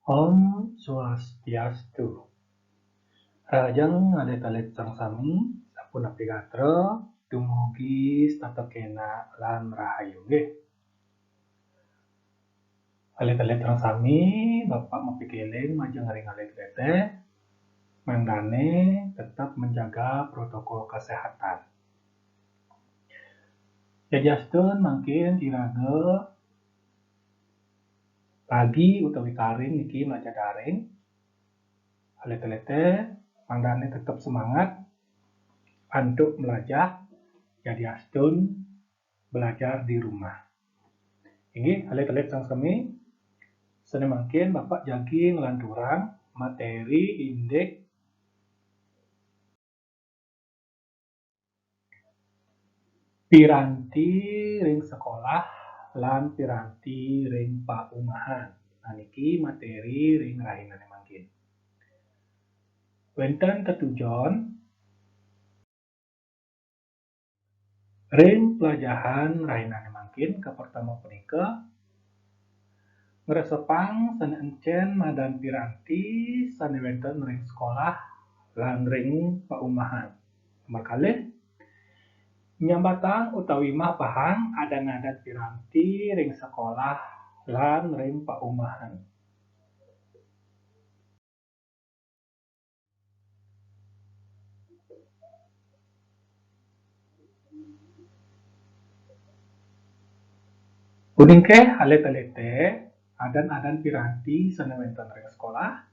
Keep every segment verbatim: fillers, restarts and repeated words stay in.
Om Swastiastu. Rahajeng alit-alit sareng sami, sapunapi gatra, dumugi setata kenak lan rahayu nggih. Alit-alit sareng sami, Bapak mapikiring majeng ring alit-alite, mangdane tetep menjaga protokol kesehatan. Yadiastun mangkin iraga pagi utawi karing niki mlajah daring, alit-alite mangdane tetep semangat antuk mlajah, yadiastun belajar di rumah. Inggih, alit-alit sareng sami, sane mangkin Bapak jagi nglanturang materi indik piranti ring sekolah lan piranti ring paumahan. Nah, niki materi ring rahinane mangkin. Wenten tetujon ring pelajahan rahinane mangkin, kapertama punika, ngresepang sane encen madan piranti sane wenten ring sekolah lan ring paumahan. Nomor kalih, nyambatang utawi mapahang adan-adan piranti ring sekolah lan ring paumahan. Uning ke alit-alite adan-adan piranti sane wenten ring sekolah.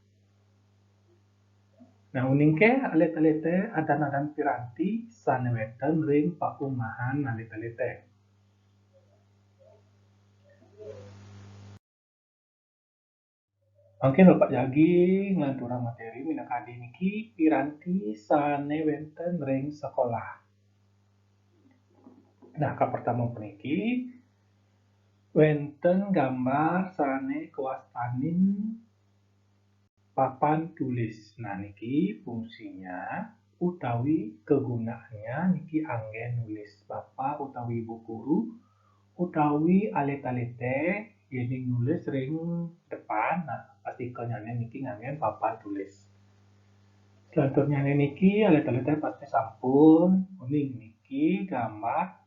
Nah, uning ke alit-alite adan-adan piranti sane wenten ring paumahan alit-alite. Mangkin Bapak jagi nglanturang materi minakadi niki piranti sane wenten ring sekolah. Nah, kapertama puniki wenten gambar sane kawastanin papan tulis. Nah, niki fungsinya utawi kegunaannya niki anggen nulis. Bapak utawi Ibu Guru utawi alit-alite yening nulis ring depan, nah, pastikanyane niki nganggen papan tulis. Selanturnyane niki alit-alite pasti sampun uning niki gambar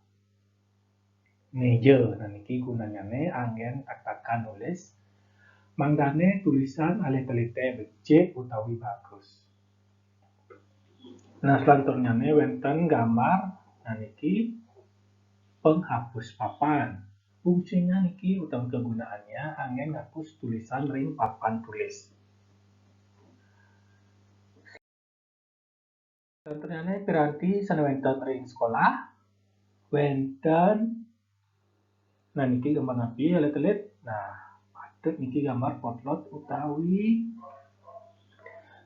meja. Nah, niki gunanyane anggen taktakan nulis. Mangdane tulisan alit-alite becik utawi bagus. Nah, selanturnyane wenten gambar, nah, niki penghapus papan. Fungsinya niki utawi kegunaannya anggen ngapus tulisan ring papan tulis. Selanturnyane piranti sane wenten ring sekolah, wenten, nah, niki gambar napi, alit-alit? Nah, patut niki gambar potlot utawi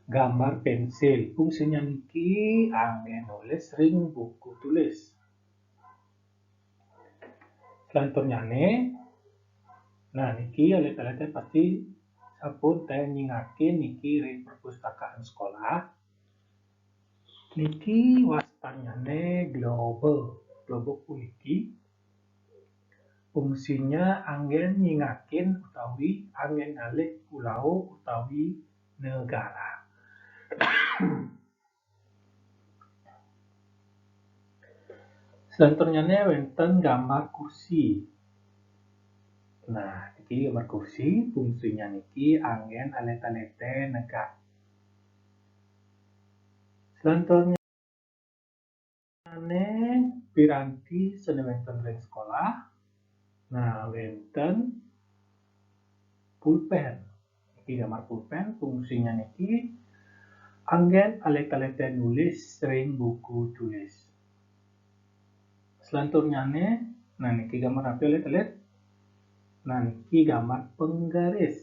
gambar pensil. Fungsinya niki anggen nulis ring buku tulis. Selanturnyane, nah, niki alit-alite pasti sampun ten nyingakin niki ring perpustakaan sekolah. Niki wastannyane global. Global puniki fungsinya anggen nyingakin utawi anggen ngalih pulau utawi negara. Selanturnyane wenten gambar kursi. Nah, niki gambar kursi, fungsinya niki anggen alit-alite negak. Selanturnyane piranti sane wenten ring sekolah. Nah, wenten pulpen. Niki gambar pulpen, fungsinya niki anggen alit-alite nulis ring buku tulis. Selanturnyane, nah, niki gambar napi, alit-alit? Nah, niki gambar penggaris.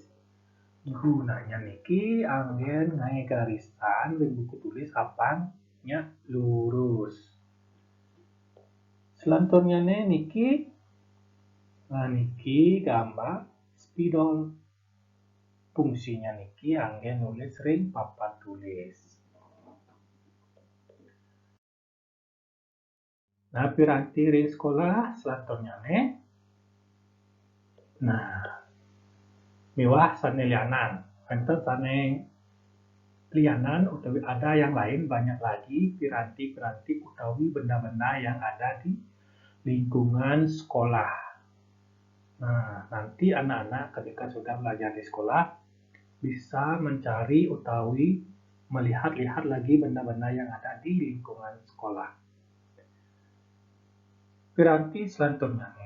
Gunanya niki anggen ngae garisan ring buku tulis apan nya lurus. Selanturnyane niki, nah, niki gambar spidol. Fungsinya niki anggen nulis ring papan tulis. Nah, piranti ring sekolah selanturnyane. Nah, miwah sane lianan. Wénten sané lianan utawi ada yang lain banyak lagi piranti-piranti utawi benda-benda yang ada di lingkungan sekolah. Nah, nanti anak-anak ketika sudah belajar di sekolah bisa mencari utawi melihat-lihat lagi benda-benda yang ada di lingkungan sekolah. Piranti selanjutnya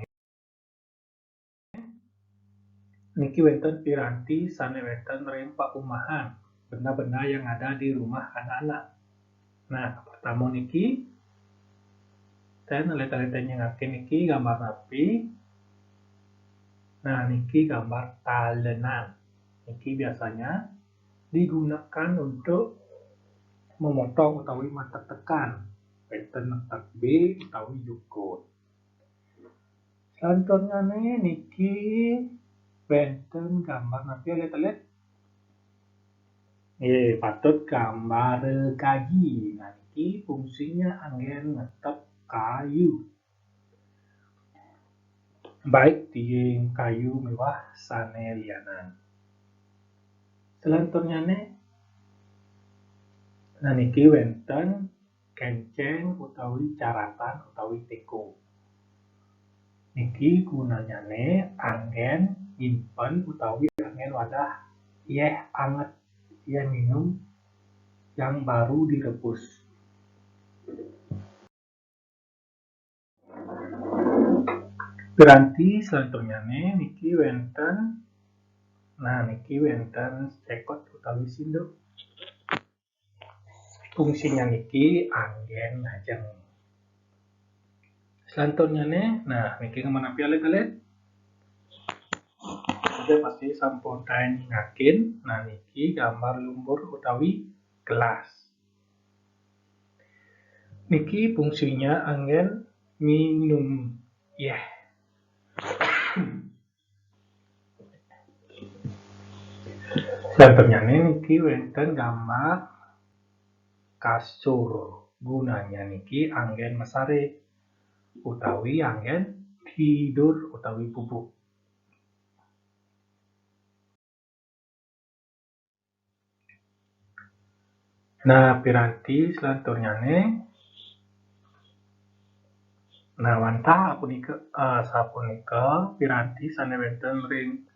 niki wénten piranti sané wénten ring paumahan, benda-benda yang ada di rumah anak-anak. Nah, pertama niki, ten alit-alit nyingakin niki gambar napi. Nah, niki gambar talenan. Niki biasanya digunakan untuk memotong utawi matetekan, wénten netek bé utawi jukut. Selanjutnya nih, niki wénten gambar napi alit-alit? Nggih, patut gambar kagi. Nah, niki fungsinya anggén netep kayu. Baik tiing kayu miwah sané lianan. Selanjutnya nih, nah niki wénten kéncéng utawi caratan utawi téko. Niki gunanyané anggén nyimpen utawi anggén wadah yéh anget, yéh minum yang baru direbus. Piranti selanjutnyané niki wénten, nah niki wénten sékot utawi sinduk. Fungsinya niki anggén ngajeng. Selanjutnyané, nah niki ngemenapi alit-alit. Oke, pasti sampun taén nyingakin, nah niki gambar lumbur utawi gelas. Niki fungsinya anggén minum yéh. Selanjutnyané niki wénten gambar kasur. Gunanya niki anggén masaré utawi anggén tidur utawi bubuk. Nah, piranti selanjutnyané. Nah, wantah punika, eh, sapunika piranti sané wénten ring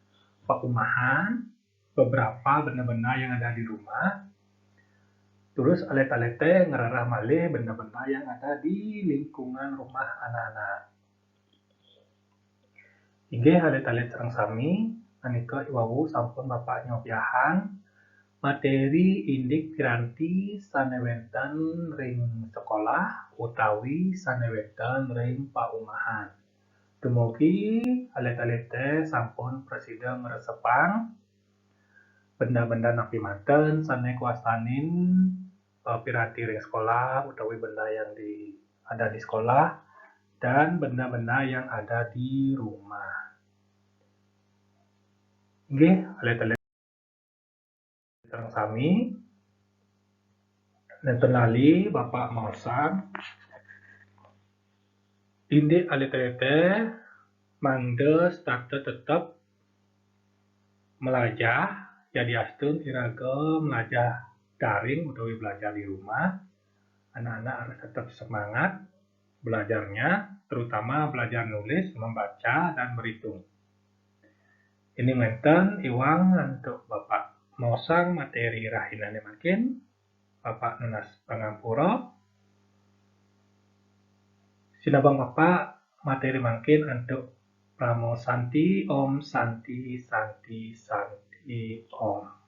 paumahan, beberapa benda-benda yang ada di rumah. Terus alit-alité ngrereh malih benda-benda yang ada di lingkungan rumah anak-anak. Inggih alit-alit sareng sami, menika iwau sampun Bapak nyobiahang materi indik piranti sané wénten ring sekolah utawi sané wénten ring paumahan. Dumugi alit-alité sampun prasida ngresepang benda-benda napi manten sané kawastanin, eh, piranti ring sekolah utawi benda yang di, ada di sekolah dan benda-benda yang ada di rumah. Inggih, alit-alit sareng sami. Nénten lali Bapak maosang indik alit-alité mangda setata tetep mlajah, yadiastun iraga mlajah daring utawi belajar di rumah, anak-anak harus tetap semangat belajarnya, terutama belajar nulis, membaca, dan berhitung. Inggih wénten iwang antuk Bapak maosang materi rahinané mangkin, Bapak nunas pangampura. Sinabang Bapak, materi mangkin antuk Parama Santi, Om Santi, Santi, Santi, Om.